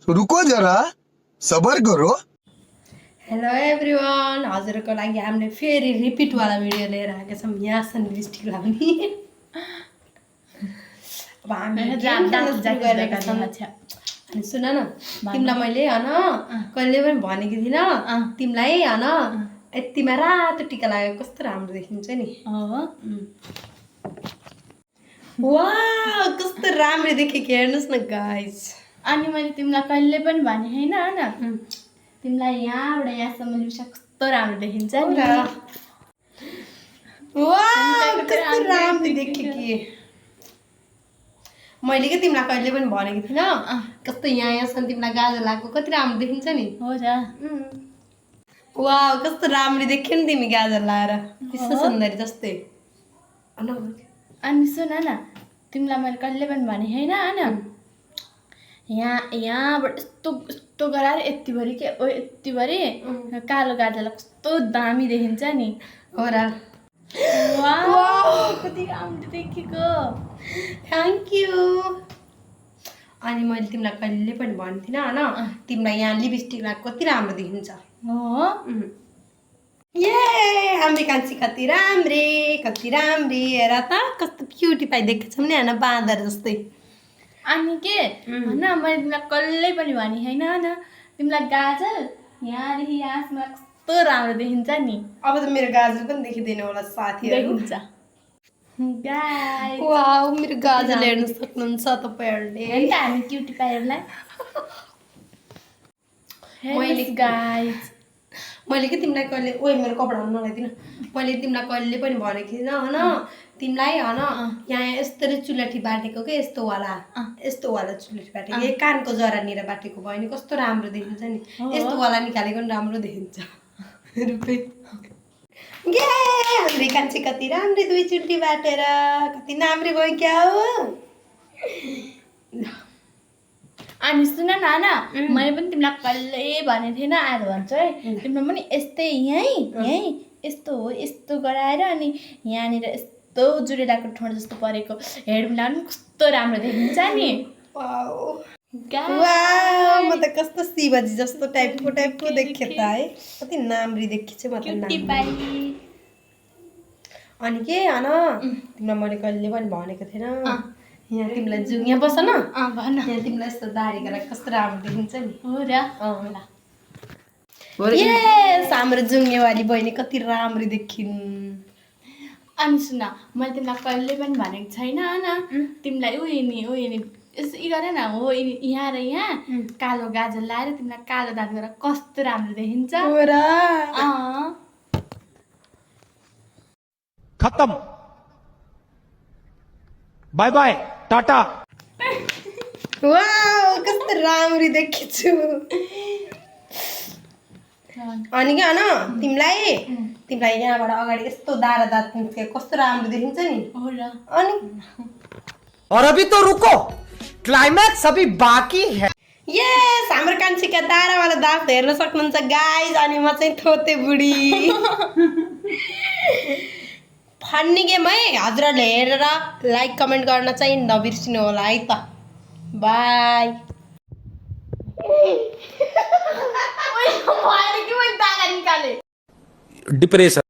रुको जरा सबर करो। हेलो एभ्रिवान, हजुरको लागि हामीले फेरि रिपिटवाला भिडियो लिएर आएका छौँ। यहाँसम्म लिपस्टिक लगाउने अब हामी गरेका छौँ। अनि सुन न, तिमीलाई मैले होइन कहिले पनि भनेको थिइनँ तिमीलाई होइन यतिमा रातो टिका लागेको कस्तो राम्रो देखिन्छ नि। वाह कस्तो राम्रो देखेको हेर्नुहोस् न गाइस। अनि मैले तिमीलाई कहिले पनि भने होइन तिमीलाई यहाँबाट यहाँसम्म लिप्स्टिक कस्तो राम्रो देखिन्छ नि। वाह कस्तो राम्रो देखेको कि मैले के तिमीलाई कहिले पनि भनेको थिइनँ कस्तो यहाँसम्म तिमीलाई गाजर लगाएको कति राम्रो देखिन्छ नि। हो र वाह कस्तो राम्रो देख्यो नि तिमी गाजर लगाएर विश्व सुन्दरी जस्तै। अनि सुन न, तिमीलाई मैले कहिले पनि भने होइन यहाँबाट यस्तो यस्तो गराएर यतिभरि के यतिभरि कालो गाजरलाई कस्तो दामी देखिन्छ नि। हो र वाह कति राम्रो देखेको, थ्याङ्क यू। अनि मैले तिमीलाई कहिले पनि भन्थिनँ होइन तिमीलाई यहाँ लिपस्टिक लगाएको कति राम्रो देखिन्छ। हो ये हाम्रो कान्छी कति राम्री हेर त कस्तो क्युटी पाइ देखेको छौँ नि होइन बाँदर जस्तै। अनि के होइन मैले तिमीलाई कहिले पनि भने होइन तिमीलाई गाजर यहाँदेखि यहाँसम्म कस्तो राम्रो देखिन्छ नि। अब त मेरो गाजर पनि देखिँदैन होला साथीहरू। देखिन्छ गाइस। वाउ मेरो गाजर हेर्न सक्नुहुन्छ तपाईँहरूले। हेर्नु त हामी क्युटी पाइहरूलाई। मैले के तिमीलाई कहिले ओए मेरो कपडा नलाइदिन। मैले तिमीलाई कहिले पनि भनेको थिइनँ होइन तिमीलाई होइन यहाँ यस्तरी चुलठी बाटेको के यस्तो वाला चुलठी बाटेको यही कानको जरानिर बाटेको भयो नि कस्तो राम्रो देखिन्छ नि। यस्तो वाला निकालेको पनि राम्रो देखिन्छ। हाम्रो कान्छी कति राम्रो दुई चुल्टी बाटेर कति राम्रो भयो क्या हो। अनि सुन न मैले पनि तिमीलाई कहिले भनेको थिएन आज भन्छु है तिम्रो पनि यस्तै यहीँ यस्तो हो यस्तो गराएर अनि यहाँनिर यस्तो जुरेलाको ठोड जस्तो परेको हेड मिलाउनु कस्तो राम्रो देखिन्छ नि। म त कस्तो शिवजी जस्तो टाइपको देख्यो त है कति नाम्री देखिन्छ म त। अनि के होइन तिमीलाई मैले कहिले पनि भनेको थिएन यहाँ तिमीलाई यहाँ बस न भन यहाँ तिमीलाई यस्तो दारी गरेर कस्तो राम्रो देखिन्छ नि। हो र यस हाम्रो जुङ्गेवाली बहिनी कति राम्रो देखिन्। अनि सुन मैले तिमीलाई कहिले पनि भनेको छैन तिमीलाई उयो नि यस्तो इ गर न हो यहाँ र यहाँ कालो गाजर लाएर तिमीलाई कालो दाग गरेर कस्तो राम्रो देखिन्छ। खत्म बाय बाय टाटा। वाउ कस्तो राम्रो देखेछु। अनि के होइन तिमीलाई यहाँबाट अगाडि यस्तो दारा दाँत निस्केको कस्तो राम्रो देखिन्छ नि। हो र अनि और अभी तो रुको क्लाइमैक्स अभी बाकी है। यस हाम्रो कान्छीका दारावाला दाँत हेर्न सक्नुहुन्छ गाइज। अनि म चाहिँ थोते बुढी फन्नी गेम है। हजुरहरूले हेरेर लाइक कमेन्ट गर्न चाहिँ नबिर्सिनु होला है त। बाई। के मैले दागा निकाले डिप्रेसन